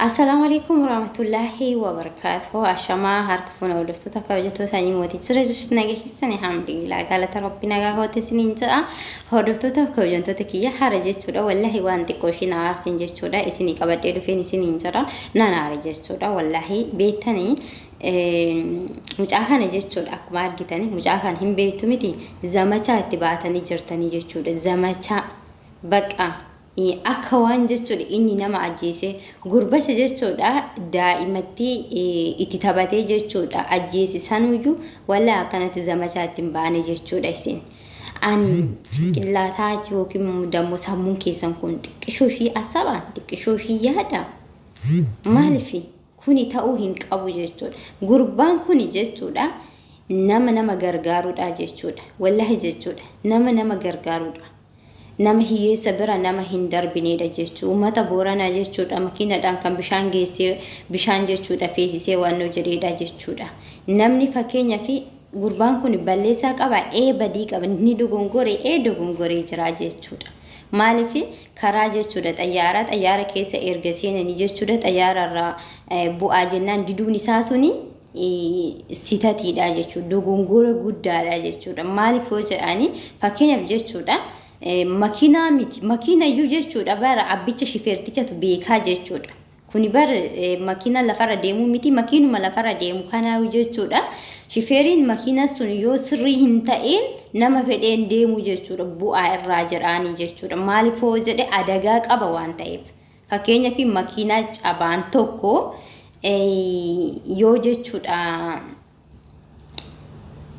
Assalaamu alaikum warahmatullaahi wabarakaatuhu. Ashamaa harka fuuna hordoftoota kabajamtoota sanyii mootii jira jirtu nagaa keessan alhamdulillah galata rabbi nagaa koote isiniin jedha. Hordoftoota kabajamtoota kiyya hara jechuudha wallahi waan xiqqoo ishii na aarsin jechuudha isinii qabadhee dhufeen isiniin jedha nan aare jechuudha wallahi beektanii mucaa kana jechuudha akkuma argitanii mucaa kana hin beektu miti zamachaa itti baatanii jirtanii jechuudha zamachaa baqa akka waan jechuudha inni nama ajjeese gurbacha jechuudha daa'imatti itti taphatee jechuudha ajjeese sanuyyuu walaa akkanatti zamachaa itti hin baane jechuudha isin. Ani xiqqillaataa yookiin dammoo sammuun keessan kun xiqqishoo ishii asabaa xiqqishoo ishii yaada maalifi kuni ta'uu hin qabu jechuudha. Gurbaan kuni jechuudha nama nama gargaaruudha jechuudha. Wallahi jechuudha nama nama gargaaruudha. Nama hiyyeessa bira nama hin darbineedha jechuudha. Uummata Booranaa jechuudha makiinadhaan kan bishaan geessee bishaan jechuudha feesisee waannoo jedheedha jechuudha. Namni fakkeenyaa fi gurbaan kun balleessaa qaba ee badii qaba ni dogongore ee dogongoree jira jechuudha. Maaliif karaa jechuudha xayyaara xayyaara keessa erga seenanii jechuudha xayyaara irraa bu'aa jennaan diduun isaa suni sitatiidha jechuudha dogongora guddaadha jechuudha. Maaliif yoo jedhanii fakkeenyaaf jechuudha makiinaa miti makiina iyyuu jechuudha bara abbicha shifeertichatu beekaa jechuudha. Kuni bar makiina lafarra deemuu miti makiinuma lafarra deemu kanaayu jechuudha. Shifeeriin makiina sun yoo sirrii hin ta'in nama fedheen deemuu jechuudha. Bu'aa irraa jedhaanii jechuudha. Maaliif hoo jedhe adagaa qaba waan ta'eef. Fakkeenyaaf makiinaa cabaan tokko yoo jechuudha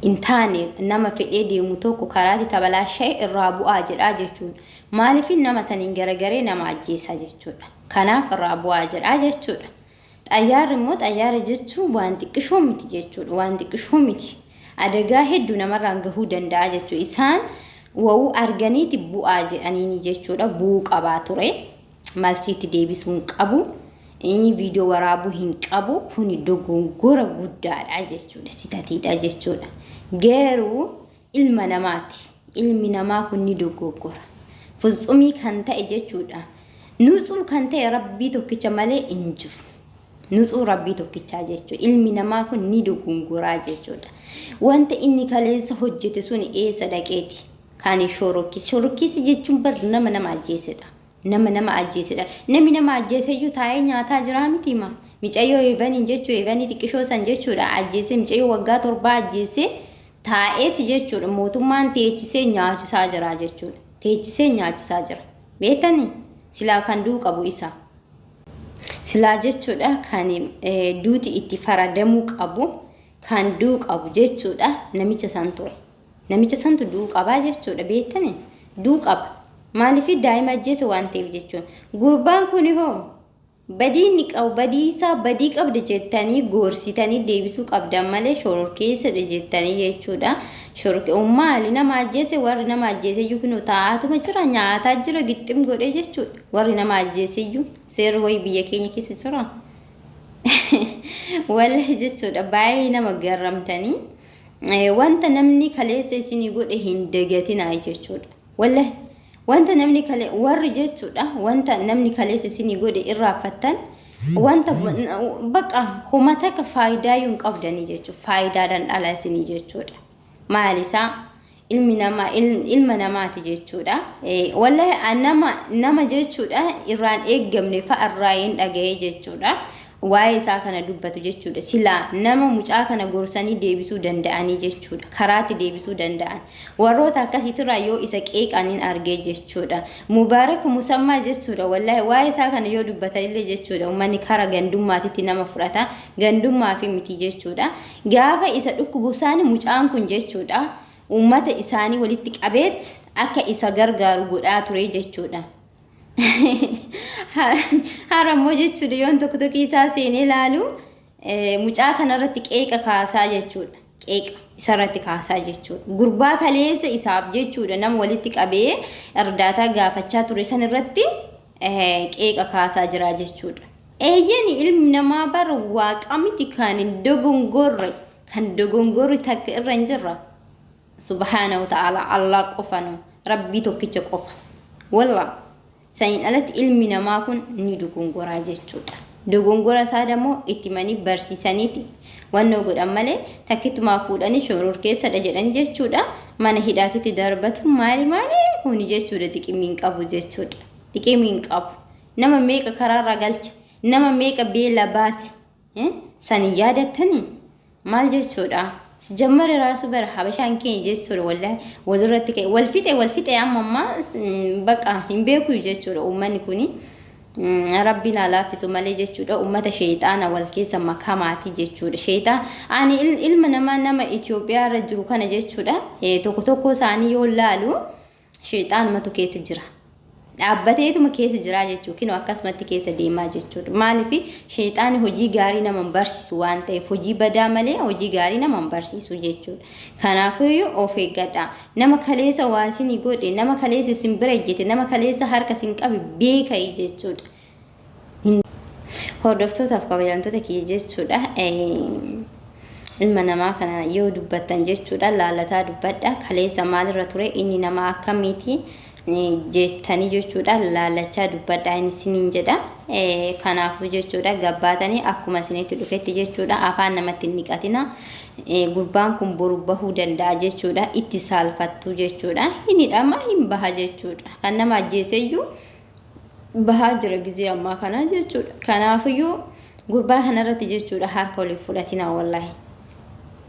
hin taane nama fedhee deemu tokko karaatti tabalaasha'e irraa bu'aa jedhaa jechuudha. Maaliif nama saniin garagaree nama ajjeesaa jechuudha. Kanaaf irraa bu'aa jedhaa jechuudha. Xayyaarri immoo xayyaara jechuun waan xiqqishoo miti jechuudha. Waan xiqqishoo miti. Adagaa hedduu namarraan gahuu danda'a jechuudha. Isaan wawuu arganiiti bu'aa jedhaniini jechuudha. Bu'uu qabaa ture. Malsiitti deebisuu hin qabu. Viidiyoo waraabuu hin qabu. Kuni dogongora guddaadha jechuudha. Sitatiidha jechuudha. Garuu ilma namaati. Ilmi namaa kun ni dogoggora. Futsumii kan ta'e jechuudha. Nutsuu kan ta'e rabbii tokkicha malee hin jiru. Nutsuu rabbii tokkichaa jechuudha. Ilmi namaa kun ni dogongoraa jechuudha. Wanta inni kaleessa hojjete sun eessa dhaqeeti? Kan shororkeessi. Shororkeessi jechuun bar nama nama ajjeesedha. Nama nama ajjeesedha. Namni nama ajjeeseyyuu taa'ee nyaataa jiraa miti ma? Micayyoo Eevaniin jechuu Eevanii xiqqishoo san jechuudha ajjeesee micayyoo waggaa torbaa ajjeesee taa'eeti jechuudha mootummaan teechisee nyaachisaa jira jechuudha. Teechisee nyaachisaa jira. Beektanii? Silaa kan du'u qabu isa. Silaa jechuudha kan duuti itti faradamuu qabu kan du'u qabu jechuudha namicha san ture. Namicha santu du'uu qabaa jechuudha beektanii? Du'uu qaba. Maaliif daa'ima ajjeese waan ta'eef jechuudha. Gurbaan kun hoo badii inni qabu badii isaa badii qabda jettanii goorsitanii deebisuu qabdan malee shororkeessadha jettanii jechuudha. Shororke maali nama ajjeese warri nama ajjeese iyyuu kunoo taa'aatuma jira nyaataa jira gixxim godhee jechuudha. Warri nama ajjeese iyyuu seerri wayii biyya keenya keessa jira. Wallahi jechuudha baay'ee nama garramtanii. Wanta namni kaleessa isinii godhe hin dagatinaa jechuudha. Wallahi wanta namni kale warri jechuudha wanta namni kaleessa isinii godhe irraanfattan wanta baqa homa takka faayidaa hin qabdanii jechuudha. Faayidaadhaan dhala isinii jechuudha. Maal isaa ilmi namaa ilma namaati jechuudha. Wallahi nama nama jechuudha irraan eeggamne fa'a irraa hin dhaga'ee jechuudha. Waa'ee isaa kana dubbatu jechuudha. Silaa nama mucaa kana gorsanii deebisuu danda'anii jechuudha. Karaatti deebisuu danda'an. Warroota akkasiitirraa yoo isa qeeqaniin argee jechuudha. Mubaarak Musammaa jechuudha. Wallaahi waa'ee isaa kana yoo dubbatanillee jechuudha. Uummanni kara gandummaatitti nama fudhata. Gandummaa fi miti jechuudha. Gaafa isa dhukkubu isaanii mucaan kun jechuudha. Uummata isaanii walitti qabeet akka isa gargaaru godhaa ture jechuudha. Harammoo jechuudha yoon tokko tokko isaa seenee ilaalu mucaa kanarratti qeeqa kaasaa jechuudha. Qeeqa isarratti kaasaa jechuudha. Gurbaa kaleessa isaaf jechuudha nama walitti qabee erdaataa gaafachaa ture san irratti qeeqa kaasaa jira jechuudha. Eeyyeen ilmi namaa bara waaqa miti kan hin dogongorre kan dogongorri takka irra hin jirra. Subhaana wa ta'ala Allah qofa nu rabbii tokkicha qofa. Wallah saniin alatti ilmi namaa kun ni dogongoraa jechuudha. Dogongora isaa dammoo itti himanii barsiisaniiti wannoo godhan malee takkittumaa fuudhanii shororkeessadha jedhanii jechuudha. Mana hidhaatitti darbatu maali maali kuni jechuudha xiqimii hin qabu jechuudha. Xiqimii hin qabu. Nama meeqa karaarraa galche nama meeqa beela baase san hin yaadattanii maal jechuudha. Sijammara raasu bara habashaan keenya jechuudha wallahi walirratti ka'e wal fixe wal fixe amma ammaa baqa hin beeku jechuudha uummanni kuni. Rabbiin haa laaffisu malee jechuudha uummata sheexaana wal keessa makamaati jechuudha. Sheexaan ani ilma namaa nama Itoophiyaa irra jiru kana jechuudha tokko tokko isaanii yoo laalu sheexaanumatu keessa jira. Dhaabbateetuma keessa jiraa jechuudha. Kinoo akkasumatti keessa deemaa jechuudha. Maaliif sheexaani hojii gaarii nama hin barsiisu waan ta'eef hojii badaa malee hojii gaarii nama hin barsiisu jechuudha. Kanaafiyyuu of eeggadha. Nama kaleessa waa isinii godhe, nama kaleessa isin bira ejjete, nama kaleessa harka isin qabe beekayi jechuudha. Hordoftootaaf kabajamtoota kiyya jechuudha. Ilma namaa kana yoo dubbattan jechuudha laalataa dubbadha. Kaleessa maalirra ture inni nama akkamiiti jettanii jechuudha laalachaa dubbadha inni isiniin jedha. Kanaafuu jechuudha gabbaatanii akkuma isinitti dhufetti jechuudha afaan namatti hin dhiqatina. Gurbaan kun boru bahuu danda'a jechuudha itti saalfattu jechuudha. Hin hidhama hin baha jechuudha. Kan nama ajjeeseyyuu bahaa jira gizee ammaa kana jechuudha. Kanaafiyyuu gurbaa kanarratti jechuudha harka oliif fudhatina wallaahi.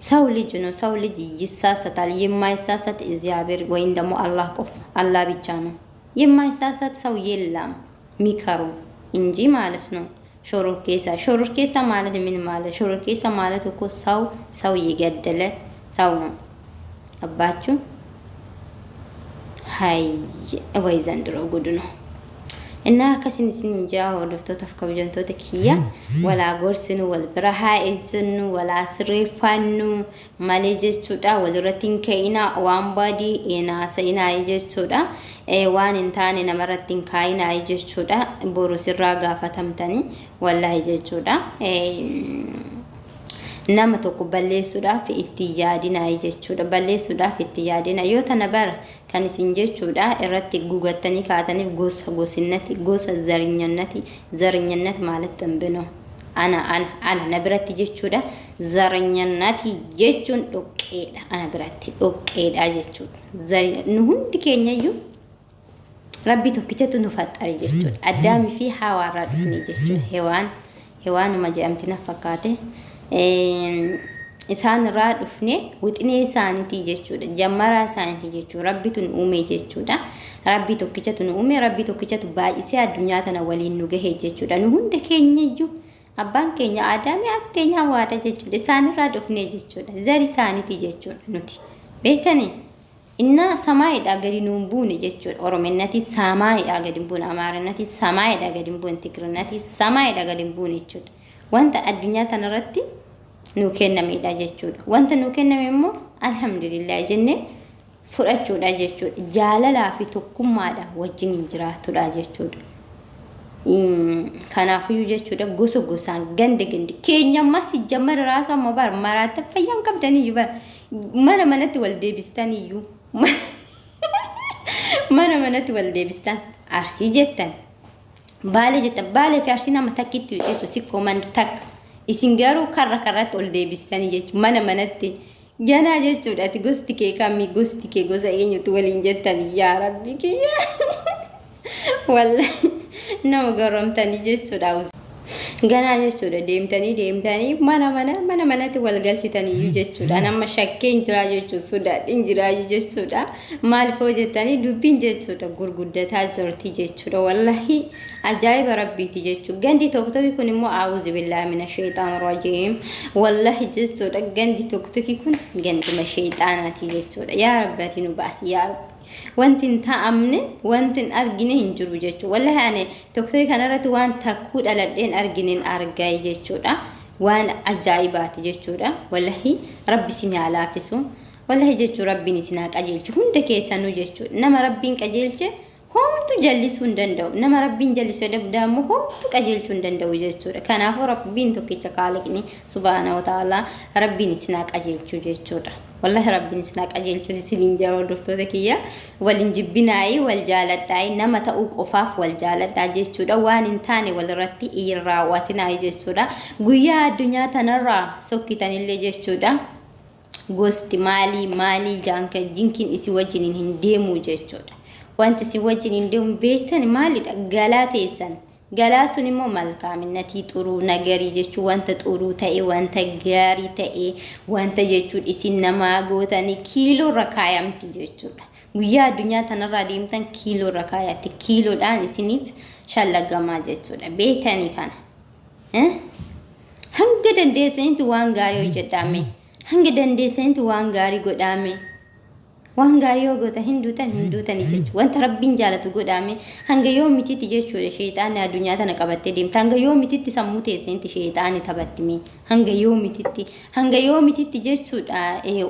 ሰው ልጅ ነው። ሰው ልጅ ይሳሳታል። የማይሳሳት እግዚአብሔር ወይም ደግሞ አላህ ቆፍ አላህ ብቻ ነው። የማይሳሳት ሰው የለም ሚከሩ እንጂ ማለት ነው። ሾሮኬሳ ሾሮኬሳ ማለት ምን ማለት? ሾሮኬሳ ማለት እኮ ሰው ሰው የገደለ ሰው ነው። አባችሁ ሀይ ወይ ዘንድሮ ጉድ ነው። እና akkasin isin jaa hordoftootaaf kabajamtoota kiyya walaa gorsinu wal bira haa ejjennu walaa sirreeffannu malee jechuudha walirratti hin ka'ina waan badii hin haasa'inaa jechuudha waan hin taane namarratti hin kaa'inaa jechuudha boru sirraa gaafatamtanii wallaahi jechuudha. Nama tokko balleessuudhaaf itti yaadinaa jechuudha. Balleessuudhaaf itti yaadina. Yoo tana bara kan isin jechuudha irratti gugattanii kaataniif gosa gosinnati gosa zarinyannati zarinyannat ማለት ጥንብ ነው። Ana ana ana na biratti jechuudha zarinyannati jechuun dhoqqeedha. Ana biratti dhoqqeedha jechuudha. Nu hundi keenyayyuu Rabbi tokkichatu nu faxxare jechuudha. Addaamii fi Hawaarraa dhufne jechuudha. Hewaan Hewaanuma jedhamti na fakkaate. Isaan irraa dhufne wixinee isaaniitii jechuudha. Jammaraa isaaniitii jechuudha. Rabbitu nu uume jechuudha. Rabbi tokkichatu nu uume, Rabbi tokkichatu baay'isee addunyaa tana waliin nu gahe jechuudha. Nu hunda keenyayyuu abbaan keenya Adaamii haati teenya Hawaadha jechuudha. Isaanirraa dhufne jechuudha. Zari isaaniitii jechuudha nuti. Beektanii? Innaa samaayidhaa gadi nuun buune jechuudha. Orominnati samaayidhaa gadi hin buune, Amaarinnati samaayidhaa gadi hin buune, Tigirinnati samaayidhaa gadi hin buune jechuudha. Wanta addunyaa tanarratti nuu kennamedha jechuudha. Wanta nuu kenname immoo alhamdulillah jennee fudhachuudha jechuudha. Jaalalaa fi tokkummaadha wajjin hin jiraatudha jechuudha. Kanaafiyyuu jechuudha gosa gosaan ganda gandi keenya ammas jammara raasa amma bar maraatta fayyaan qabdaniyyuu bar mana manatti wal deebistaniyyuu mana manatti wal deebistan arsii jettan baalee jettan baalee fi arsii nama takkitti jechuudha sikkoo mandu takka isin garuu karra karratti ol deebistanii jechuudha mana manatti ganaa jechuudha ati gosti kee kamii gosti kee gosa eenyutu waliin jettanii yaa rabbi kiyya. Wallahi nama goromtanii jechuudha. Ganaa jechuudha deemtanii deemtanii mana mana mana manatti wal galchitaniyyuu jechuudha. Nama shakkeen jiraa jechuudha sodaadhiin jiraayyuu jechuudha. Maaliif hoo jettanii dubbiin jechuudha gurguddataa jirti jechuudha. Wallahi ajaa'iba rabbiiti jechuudha. Gandi tokko tokki kun immoo aawuzu billaahi mina sheexaan rajiim. Wallahi jechuudha gandi tokko tokki kun ganduma sheexaanaati jechuudha. Yaa rabbi ati nu baasi yaa rabbi. Wanti hin taa'amne wanti hin argine hin jiru jechuudha. Wallahi ani tokko kanarratti waan takkuu dhaladheen arginen argaye jechuudha. Waan ajaa'ibaati jechuudha. Wallahi rabbi isin haa laaffisu. Wallahi jechuun rabbiin isin haa qajeelchu hunda keessanuu jechuudha. Nama rabbiin qajeelche homtu jallisuu hin danda'u. Nama rabbiin jallisuu immoo homtu qajeelchuu hin danda'u jechuudha. Kanaafuu rabbiin tokkicha kaaliqni subhaanahu wa ta'ala rabbiin isin haa qajeelchu jechuudha. Wallahi Rabbiin isin haa qajeelchu isiniin jaa hordoftoota kiyya. Wal hin jibbinaayi, wal jaaladhaayi, nama ta'uu qofaaf wal jaaladhaa jechuudha. Waan hin taane walirratti hin raawwatinaayi jechuudha. Guyyaa addunyaa tanarraa sokkitanillee jechuudha. Gosti maalii maalii jaanka jinkiin isin wajjiniin hin deemu jechuudha. Wanti isin wajjin hin deemu beektan maalidha? Galaa teessan. Galaa sun immoo malkaaminnatii xuruu nagarii jechuun wanta xuruu ta'e wanta gaarii ta'e wanta jechuun isin namaa gootanii kiiloo irra kaayamti jechuudha. Guyyaa addunyaa tanarraa deemtan kiiloo irra kaayatti kiiloodhaan isiniif shallagamaa jechuudha. Beektanii kana. Hanga dandeessanitti waan gaarii hojjedhaame. Hanga dandeessanitti waan gaarii godhaame. Waan gaarii yoo gootan hin duutan hin duutani jechuudha. Wanta Rabbiin jaalatu godhaame hanga yoomititti jechuudha sheexaanni addunyaa tana qabattee deemta. Hanga yoomititti sammuu teessanitti sheexaanni taphattime. Hanga yoomititti hanga yoomititti jechuudha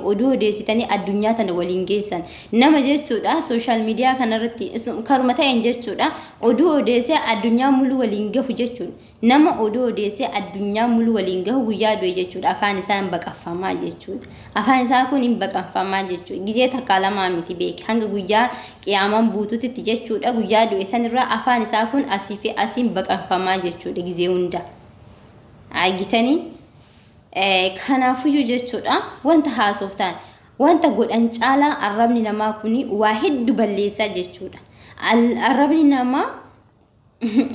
oduu odeessitanii addunyaa tana waliin geessan. Nama jechuudha sooshaal miidiyaa kanarratti karuma ta'een jechuudha oduu odeessee addunyaa mulu waliin gahu jechuudha. Nama oduu odeessee addunyaa mulu waliin gahu guyyaa du'e jechuudha. Afaan isaa hin baqaffamaa jechuudha. Afaan isaa kun hin baqanfamaa jechuudha. Gizee takkaa lamaa miti beeki. Hanga guyyaa qiyaamaan buututitti jechuudha. Guyyaa du'e sanirraa afaan isaa kun asii fi asiin baqanfamaa jechuudha gizee hunda. Argitanii? Kanaafuyyuu jechuudha wanta haasoftaan wanta godhan caalaa arrabni namaa kun waa hedduu balleessaa jechuudha. Arrabni namaa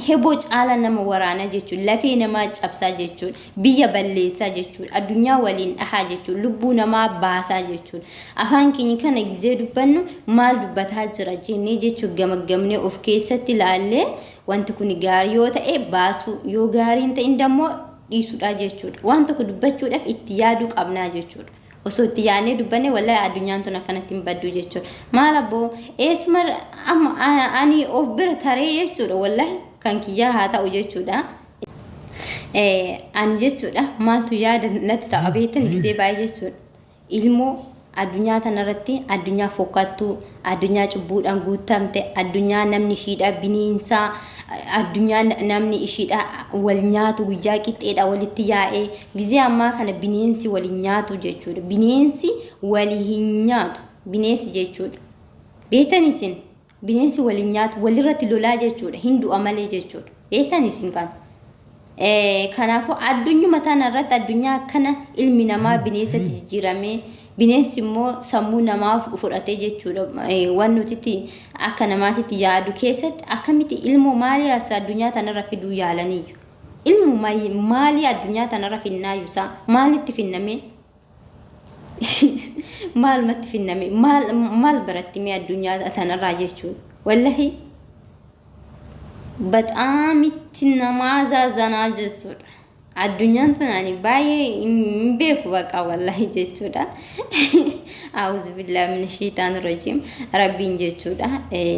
Heboo caalaa nama waraana jechuun, lafee namaa cabsaa jechuun, biyya balleessaa jechuun, addunyaa waliin dhahaa jechuun, lubbuu namaa baasaa jechuun. Afaan keenya kana gizee dubbannu maal dubbataa jira jennee jechuun gamaggamnee of keessatti ilaallee wanti kun gaarii yoo ta'e baasuu yoo gaarii hin ta'in dammoo dhiisuudha jechuudha. Waan tokko dubbachuudhaaf itti yaaduu qabnaa jechuudha. Osoo itti yaadnee dubbanne wallahi addunyaan tun akkanatti hin baddu jechuudha. Maal abboo eessuma amma ani of bira taree jechuudha wallahi kan kiyyaa haa ta'u jechuudha. Ani jechuudha maaltu yaada natti ta'a beektan gizee baay'ee jechuudha. Ilmoo addunyaa tanarratti addunyaa fokkattuu addunyaa cubbuudhaan guutamte addunyaa namni ishiidha bineensaa addunyaa namni ishiidha wal nyaatu guyyaa qixxeedha walitti yaa'ee gizee ammaa kana bineensi wal hin nyaatu jechuudha bineensi wal hin nyaatu bineensi jechuudha beektan isin bineensi wal hin nyaatu walirratti lolaa jechuudha hin du'a malee jechuudha beektan isin kana. Kanaafuu addunyuma tana irratti addunyaa akkana ilmi namaa bineensatti jijjiiramee bineensi immoo sammuu namaa fudhatee jechuudha. Waan nutitti akka namaatitti yaadu keessatti akkamitti ilmoo maalii as addunyaa tanarra fiduu yaalaniiyyu. Ilmu maalii addunyaa tanarra finnaayyuu isaa maalitti finnamee maalumatti finname maal maal baratti mee addunyaa tanarraa jechuudha. Wallahi Baxaamitti nama azaazanaa jechuudha. Addunyaan tun ani baay'ee hin beeku baqa wallahi jechuudha. A'uuzu billaahi mina shaytaan rajiim. Rabbiin jechuudha.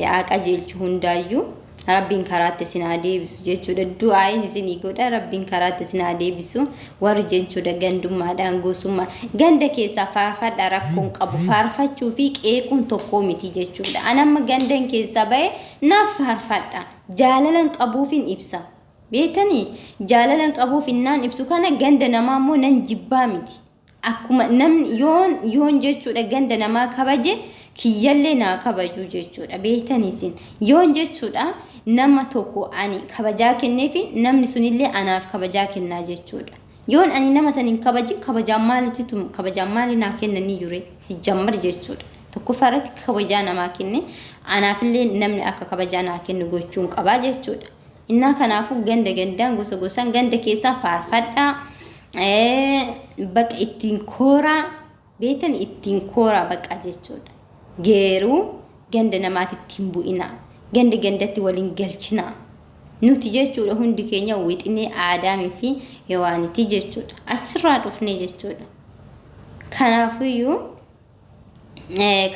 Haa qajeelchu hundaayyuu. Rabbiin karaatti isin haa deebisu jechuudha. Du'aayin isinii godha. Rabbiin karaatti isin haa deebisu. Warri jechuudha gandummaadhaan gosummaa ganda keessaa faarfadhaa rakkoon qabu faarfachuu fi qeequun tokkoo miti jechuudha. An amma gandan keessaa ba'e naaf faarfadha. Jaalalan qabuufin ibsa. Beektanii jaalalan qabuuf innaan ibsu kana ganda namaa immoo nan jibbaa miti. Akkuma namni yoon yoon jechuudha ganda namaa kabaje kiyyallee naa kabajuu jechuudha. Beektanii isin yoon jechuudha nama tokko ani kabajaa kenneefi namni sunillee anaaf kabajaa kennaa jechuudha. Yoon ani nama san hin kabajin kabajaan maalitti kabajaan maali naa kennanii jure si jammar jechuudha. Tokkoffaa irratti kabajaa namaa kenne anaafillee namni akka kabajaa naa kennu gochuun qabaa jechuudha. Innaa kanaafuu ganda gandaan gosa gosaan ganda keessaan faarfadhaa baqa ittiin kooraa beektan ittiin kooraa baqa jechuudha. Geeruu ganda namaatti ittiin bu'inaa ganda gandatti waliin galchinaa. Nuti jechuudha hundi keenya wixinee Aadaamii fi Hewaaniiti jechuudha. Achirraa dhufnee jechuudha. Kanaafuyyuu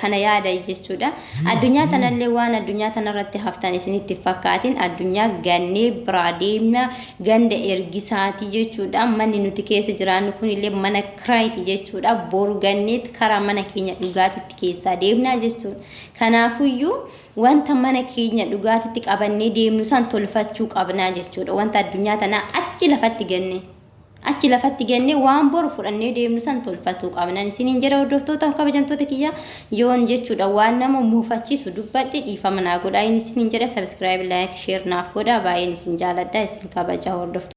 kana yaada jechuudha. Addunyaa tanallee waan addunyaa tanarratti haftan isinitti hin fakkaatin addunyaa gannee biraa deemna ganda ergisaati jechuudha. Manni nuti keessa jiraannu kunillee mana kiraayiti jechuudha. Boru gannee karaa mana keenya dhugaatitti keessaa deemna jechuudha. Kanaafuyyuu wanta mana keenya dhugaatitti qabannee deemnu san tolfachuu qabnaa jechuudha. Wanta addunyaa tanaa achi lafatti ganne. Achi lafatti gannee waan boru fudhannee deemnu san tolfatuu qabnan isiniin jedha. Hordoftoota kabajamtoota kiyya, yoon jechuudha waan nama muufachiisu dubbadhe dhiifama naa godhaa inni isiniin jedha. Subscribe, like, share naaf godhaa. Baay'een isin jaaladha, isin kabaja hordoftoota.